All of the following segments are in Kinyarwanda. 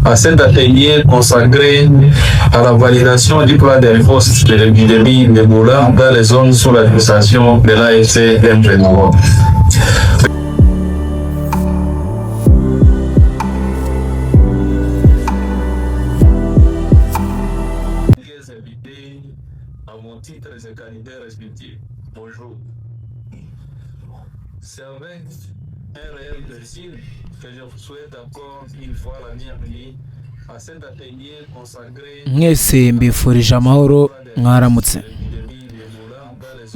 À cet atelier consacré à la validation du plan de riposte de l'épidémie d'Ebola dans les zones sous l'administration de l'AFC M23. Invités à vos titres et qualités respectifs. Bonjour. C'est avec un réel plaisir que je vous souhaite encore une fois la bienvenue à cet atelier consacré Mwese mbifurije amahoro, mwaramutse.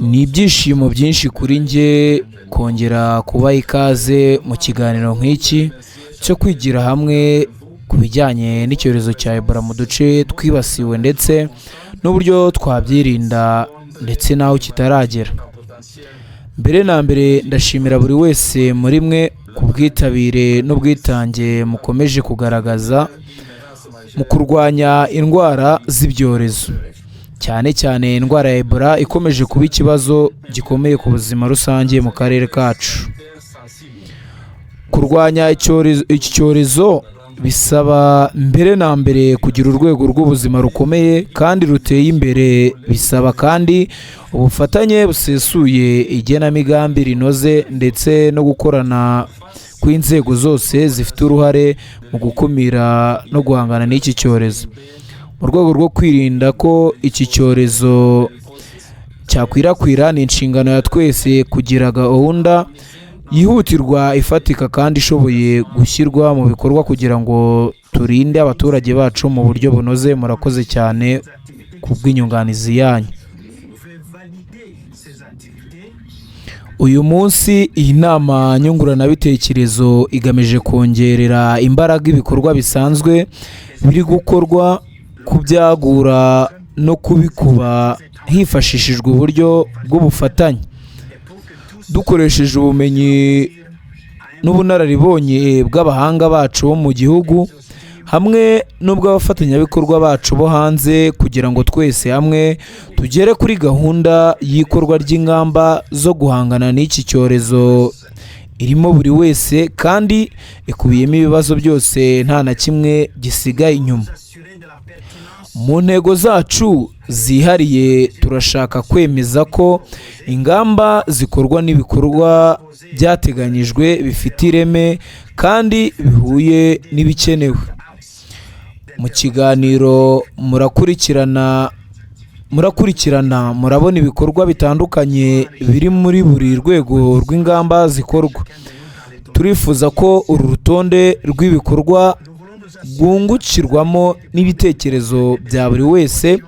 Ni ibyishimo byinshi kuri njye kongera kubaha ikaze mu kiganiro nk'iki cyo kwigira hamwe ku bijyanye n'icyorezo cya Ebola mu duce twibasiwe, ndetse n'uburyo twabyirinda, ndetse n'aho kitaragera. Mbere na mbere, ndashimira buri wese muri mwe ku bwitabire n'ubwitange mukomeje kugaragaza mu kurwanya indwara z'ibyorezo, cyane cyane indwara ya Ebola ikomeje kuba ikibazo gikomeye ku buzima rusange mu karere kacu. Kurwanya iki cyorezo bisaba mbere na mbere kugira urwego rw'ubuzima rukomeye kandi ruteye imbere. Bisaba kandi ubufatanye busesuye, igenamigambi rinoze, ndetse no gukorana kw'inzego zose zifite uruhare mu gukumira no guhangana n'iki cyorezo. Mu rwego rwo kwirinda ko iki cyorezo cyakwirakwira, ni inshingano ya twese kugira gahunda yihutirwa, ifatika kandi ishoboye gushyirwa mu bikorwa kugira ngo turinde abaturage bacu mu buryo bunoze. Murakoze cyane ku bw'inyunganizi yanyu. Uyu munsi, iyi nama nyunguranabitekerezo igamije kongerera imbaraga ibikorwa bisanzwe biri gukorwa, kubyagura no kubikuba hifashishijwe uburyo bw'ubufatanye, dukoresheje ubumenyi n'ubunararibonye bw'abahanga bacu bo mu gihugu hamwe n'ubw'abafatanyabikorwa bacu bo hanze, kugira ngo twese hamwe tugere kuri gahunda y'ikorwa ry'ingamba zo guhangana n'iki cyorezo irimo buri wese kandi ikubiyemo ibibazo byose, nta na kimwe gisigaye inyuma. Mu ntego zacu zihariye, turashaka kwemeza ko ingamba zikorwa n'ibikorwa byateganyijwe bifite ireme kandi bihuye n'ibikenewe. Mu kiganiro murakurikirana, murabona ibikorwa bitandukanye biri muri buri rwego rw'ingamba zikorwa. Turifuza ko uru rutonde rw'ibikorwa rwungukirwamo n'ibitekerezo bya buri wese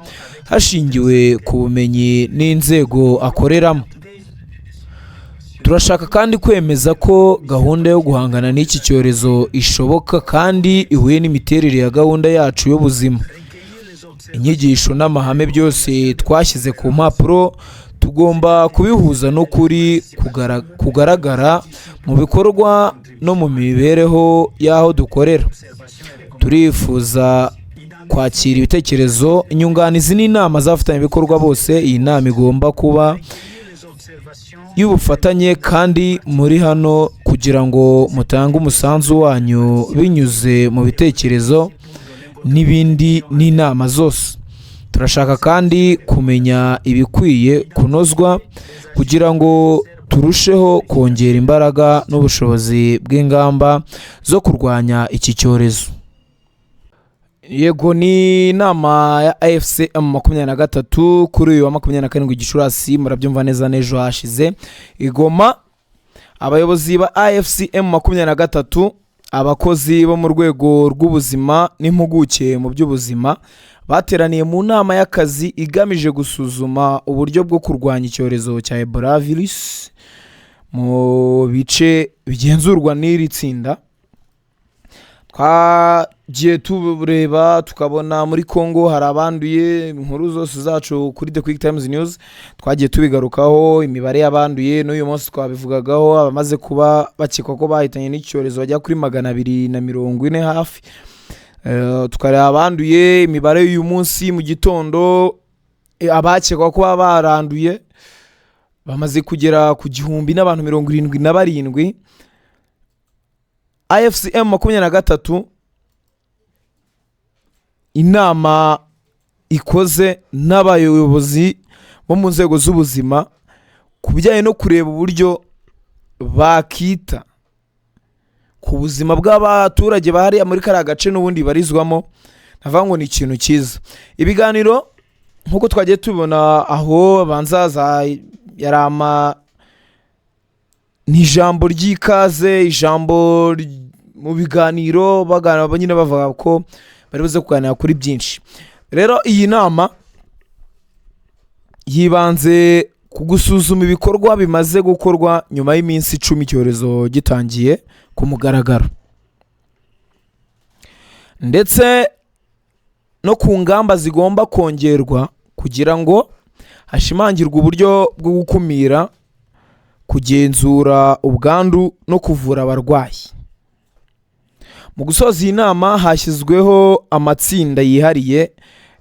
hashingiwe ku bumenyi n'inzego akoreramo. Turashaka kandi kwemeza ko gahunda yo guhangana n'iki cyorezo ishoboka kandi ihuye n'imiterere ya gahunda yacu y'ubuzima. Inyigisho n'amahame byose twashyize ku mpapuro tugomba kubihuza n'ukuri kugaragara mu bikorwa no mu mibereho y'aho dukorera. Turifuza kwakira ibitekerezo, inyunganizi n'inama z'abafatanyabikorwa bose. Iyi nama igomba kuba y'ubufatanye, kandi muri hano kugira ngo mutange umusanzu wanyu binyuze mu bitekerezo n'ibindi n'inama zose. Turashaka kandi kumenya ibikwiye kunozwa kugira ngo turusheho kongera imbaraga n'ubushobozi bw'ingamba zo kurwanya iki cyorezo. Yego, ni inama ya AFC M23 kuri uyu wa 27 Gicurasi, murabyumva neza, n'ejo hashize, i Goma. Abayobozi ba AFC M23, abakozi bo mu rwego rw'ubuzima n'impuguke mu by'ubuzima bateraniye mu nama y'akazi igamije gusuzuma uburyo bwo kurwanya icyorezo cya Ebola virus mu bice bigenzurwa n'iri tsinda. Twagiye tureba tukabona muri Congo hari abanduye. Inkuru zose zacu kuri The Quick Times News twagiye tubigarukaho, imibare y'abanduye. N'uyu munsi twabivugagaho, abamaze kuba bakekwa ko bahitanye n'icyorezo bajya kuri 240 hafi. Tukareba abanduye, imibare y'uyu munsi mu gitondo, abakekwa ko baba baranduye bamaze kugera ku 1077. AFC M23. Inama ikoze n'abayobozi bo mu nzego z'ubuzima ku bijyanye no kureba uburyo bakita ku buzima bw'abaturage bahariya muri kariya gace n'ubundi barizwamo, navuga ngo ni ikintu cyiza. Ibiganiro nk'uko twagiye tubibona aho banza za yarama, ni ijambo ry'ikaze, ijambo mu biganiro baganira nyine bavuga ko bari buze kuganira kuri byinshi. Rero iyi nama yibanze ku gusuzuma ibikorwa bimaze gukorwa nyuma y'iminsi 10 icyorezo gitangiye ku mugaragaro, ndetse no ku ngamba zigomba kongerwa kugira ngo hashimangirwe uburyo bwo gukumira, kugenzura ubwandu no kuvura abarwayi. Mu gusoza iyi nama hashyizweho amatsinda yihariye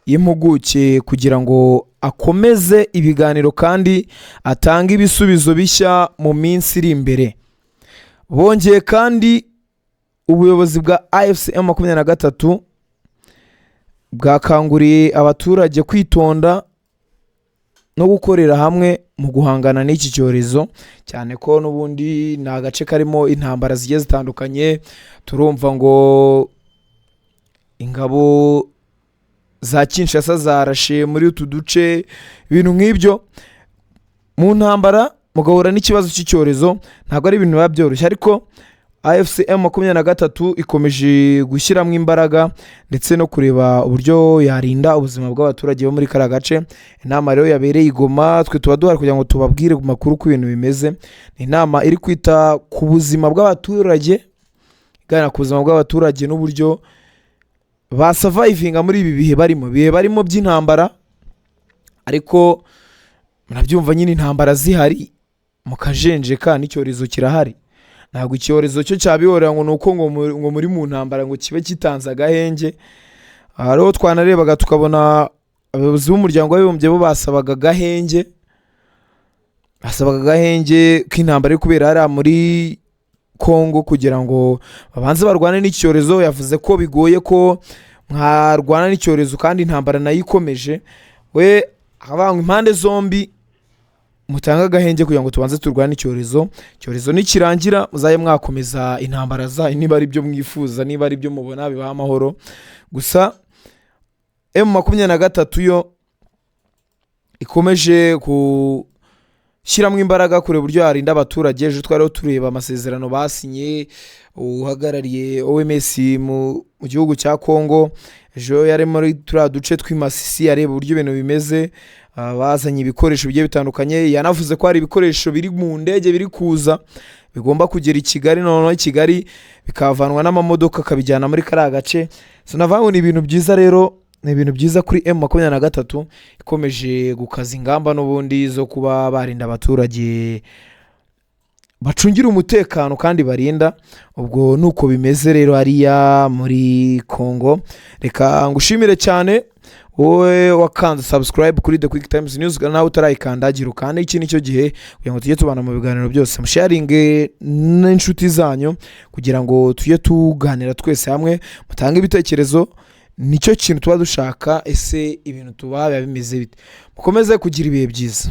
y'impuguke kugira ngo akomeze ibiganiro kandi atange ibisubizo bishya mu minsi iri imbere. Bongeye kandi ubuyobozi bwa AFC M23 bwakanguriye abaturage kwitonda no gukorera hamwe mu guhangana n'iki cyorezo, cyane ko n'ubundi ni agace karimo intambara zigiye zitandukanye. Turumva ngo ingabo za Kinshasa zarashe muri utu duce, ibintu nk'ibyo. Mu ntambara mugahura n'ikibazo cy'icyorezo, ntabwo ari ibintu biba byoroshye, ariko AFC M23 ikomeje gushyiramo imbaraga ndetse no kureba uburyo yarinda ubuzima bw'abaturage bo muri kariya gace. Inama rero yabereye i Goma, twe tuba duhari kugira ngo tubabwire ku makuru uko ibintu bimeze. Ni inama iri kwita ku buzima bw'abaturage, iganira ku buzima bw'abaturage n'uburyo basurvivinga muri ibi bihe barimo by'intambara. Ariko murabyumva nyine, intambara zihari mukajenjeka, n'icyorezo kirahari. Ntabwo icyorezo cyo cyabihorera ngo ni uko ngo muri mu ntambara ngo kibe kitanze agahenge. Aha rero twanarebaga tukabona abayobozi b'umuryango w'abibumbye bo basabaga agahenge k'intambara iri kubera hariya muri Kongo kugira ngo babanze barwane n'icyorezo. Yavuze ko bigoye ko mwarwana n'icyorezo kandi intambara nayo ikomeje. We akavuga ngo impande zombi mutange agahenge kugira ngo tubanze turwane icyorezo, icyorezo nikirangira muzabe mwakomeza intambara zanyu, niba ari byo mwifuza, niba ari byo mubona bibaha amahoro. Gusa M23 yo ikomeje gushyiramo imbaraga kureba uburyo yarinda abaturage. Ejo twariho tureba amasezerano basinye, uhagarariye OMS mu gihugu cya Congo ejo yari muri turiya duce tw'i Masisi areba uburyo ibintu bimeze. Bazanye ibikoresho bigiye bitandukanye. Yanavuze ko hari ibikoresho biri mu ndege biri kuza bigomba kugera i Kigali, noneho i Kigali bikavanwa n'amamodoka akabijyana muri kariya gace. So navuga ngo ni ibintu byiza rero, ni ibintu byiza kuri M23 ikomeje gukaza ingamba n'ubundi zo kuba barinda abaturage, bacungira umutekano kandi barinda. Ubwo nuko bimeze rero hariya muri Congo. Reka ngushimire cyane wowe wakanze subscribe kuri The Quick Times News. Nawe utarayikandagira ukande, iki nicyo gihe kugira ngo tujye tubana mu biganiro byose. Musharinge n'inshuti zanyu kugira ngo tujye tuganira twese hamwe, mutange ibitekerezo, nicyo kintu tuba dushaka. Ese ibintu tubaha biba bimeze bite? Mukomeze kugira ibihe byiza.